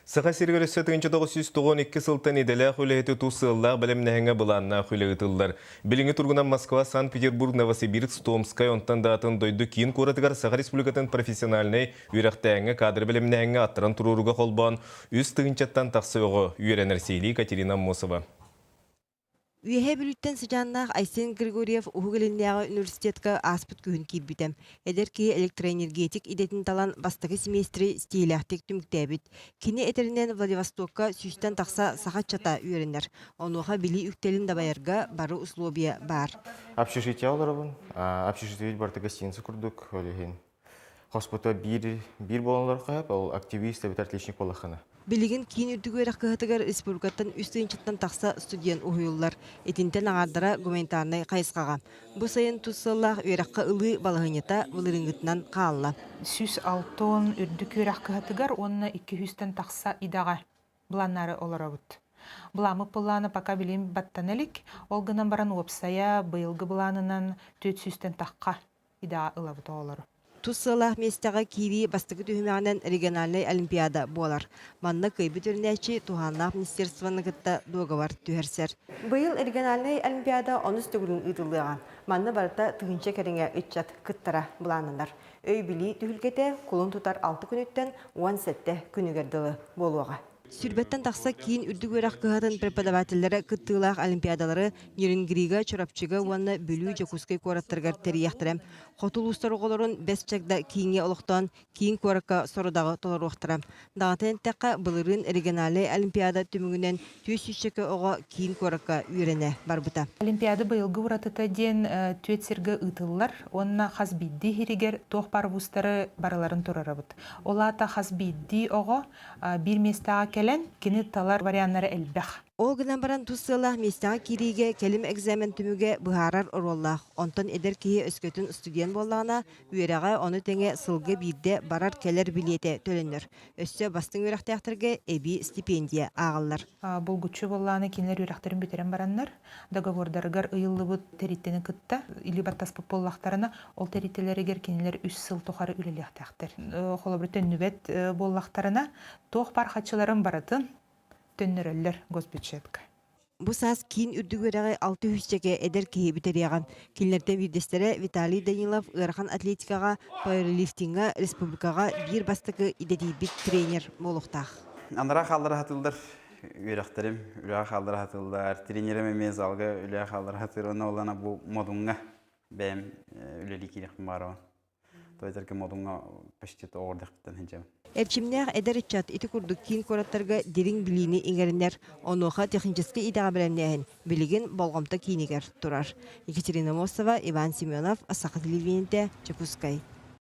Саха сиригэр өссө 1992 сылтан идэлээх үлэһити тус сыаллаах бэлэмнээһиҥҥэ былааннаах үлэ ыытыллар. Билиҥҥи туругунан Москва, Санкт-Петербург, Новосибирск, Томскай, онтон да атын дойду киин куоратыгар Саха Республикатын профессиональнай үөрэхтээһиҥҥэ кадры бэлэмнээһиҥҥэ аттаран туруорууга холбоон 3 тыһыынчаттан тахса оҕо үөрэнэр сиһилии Екатерина Аммосова. Үөһээ Бүлүүттэн сыдьааннаах Айсен Григорьев Уһук Илиннээҕи университетка ааспыт күһүн киирбитэ. Эдэр киһи электроэнергетик идэтин талан бастакы семестри ситиһиилээхтик түмүктээбит. Кини этэринэн, Владивостокка сүүстэн тахса саха ыччата үөрэнэр. Онуоха билии үктэлин дабайарга бары условия баар. Общежитие олоробун. Общежитие барыта гостиница курдук, ол иһин хоспута биир биир буолан олороххо ол активист эбэтэр отличник буоллаххына. Билигин киин үрдүк үөрэх кыһатыгар республикаттан 3 тыһыынчаттан тахса студент уһуйуллар. Итинтэн аҥаардара гуманитарнай хайысхаҕа. Бу сайын тус сыаллаах үөрэххэ ылыы балаһыанньата былырыыҥҥытынан хаалла. 106 үрдүк үөрэх кыһатыгар уонна 200-тэн тахса идэҕэ былааннаары олоробут. Былааммыт былаана пока билим баттана илик. Ол гынан баран уопсайа быйылгы былаанынан 400-тэн тахха идэҕэ ылабыт оҕолору. Тус сыалаах миэстэҕэ киирии бастакы түһүмэҕинэн региональнай олимпиада буолар. Манна кыайбыт үөрэнээччи туһааннаах министерствоны кытта дуогабар түһэрсэр. Быйыл региональнай олимпиада онус төгүлүн ыытыллыаҕа. Манна барыта тыһыынча кэриҥэ ыччат кыттара былааннанар. Өй-билии түһүлгэтэ кулун тутар алта күнүттэн 17 күнүгэр дылы буолуоҕа. Сүүрбэттэн тахса киин үрдүк үөрэх кыһатын преподавателлэрэ кыттыылаах олимпиадалары Нерюнгрига, Чурапчыга уонна Бүлүү, Дьокуускай куораттарыгар тэрийиэхтэрэ. Хоту улуустар оҕолорун Бэс Чагда кииҥҥэ олохтоон, киин куоракка сорудаҕы толоруохтара. Даҕатан эттэххэ, былырыын региональнай олимпиада түмүгүнэн түөрт сүүсчэкэ оҕо киин куоракка үөрэнэ барбыта. Олимпиада быйылгы уратыта диэн түөрт сиргэ ыытыллар уонна хас биирдии иһиригэр туох баар вузтары барыларын турарабыт. Ол аата хас биирдии оҕо биир миэстэҕэ кэлэн кини талар варианнара элбэх. Ол гынан баран тус сыаллаах миэстэҕэ киириигэ кэлим экзамен түмүгэ быһаарар оруоллаах. Онтон эдэр киһи өскөтүн студент буоллаҕына, үөрэҕэ ону тэҥэ сылга биирдэ барар-кэлэр билиэтэ төлөнөр. Өссө бастыҥ үөрэхтээхтэргэ эбии стипендия ааҕыллар. Булгуччу буоллаҕына кинилэр үөрэхтэрин бүтэрэн бараннар, договордарыгар ыйыллыбыт тэрилтэни кытта илии баттаспыт буоллахтарына, ол тэрилтэлэригэр кинилэр үс сыл тухары үлэлиэхтээхтэр. Холобур, төннүбэт буоллахтарына, туох баар харчыларын барытын төннөрөллөр госбюджетка. Бу саас киин үрдүк үөрэҕи алта үһүсчэкэ эдэр киһи бүтэриэҕэ. Кинилэртэн биирдэстэрэ Виталий Данилов ыарахан атлетикаҕа, пауэрлифтиҥҥа республикаҕа биир бастакы идэтийбит тренер буолуохтаах. Анараа хааллара сатыыллар үөрэхтэрим, үлэҕэ хааллара сатыыллар, тренерим эмиэ залга үлэҕэ хааллара сатыыр, онно олана бу модуҥҥа бэйэм үлэлии киириэхпин баҕарабын. Тойтарга модуҥҥа почти оҕордохпуттан сылдьабын. Эрчимнээх эдэр ыччат ити курдук киин куораттарга дириҥ билиини иҥэринэр, онуоха техническэй идэҕэ бэлэмнээһин билигин болҕомто киинигэр турар. Екатерина Мосова, Иван Семенов, Саха телевидениетэ, Дьокуускай.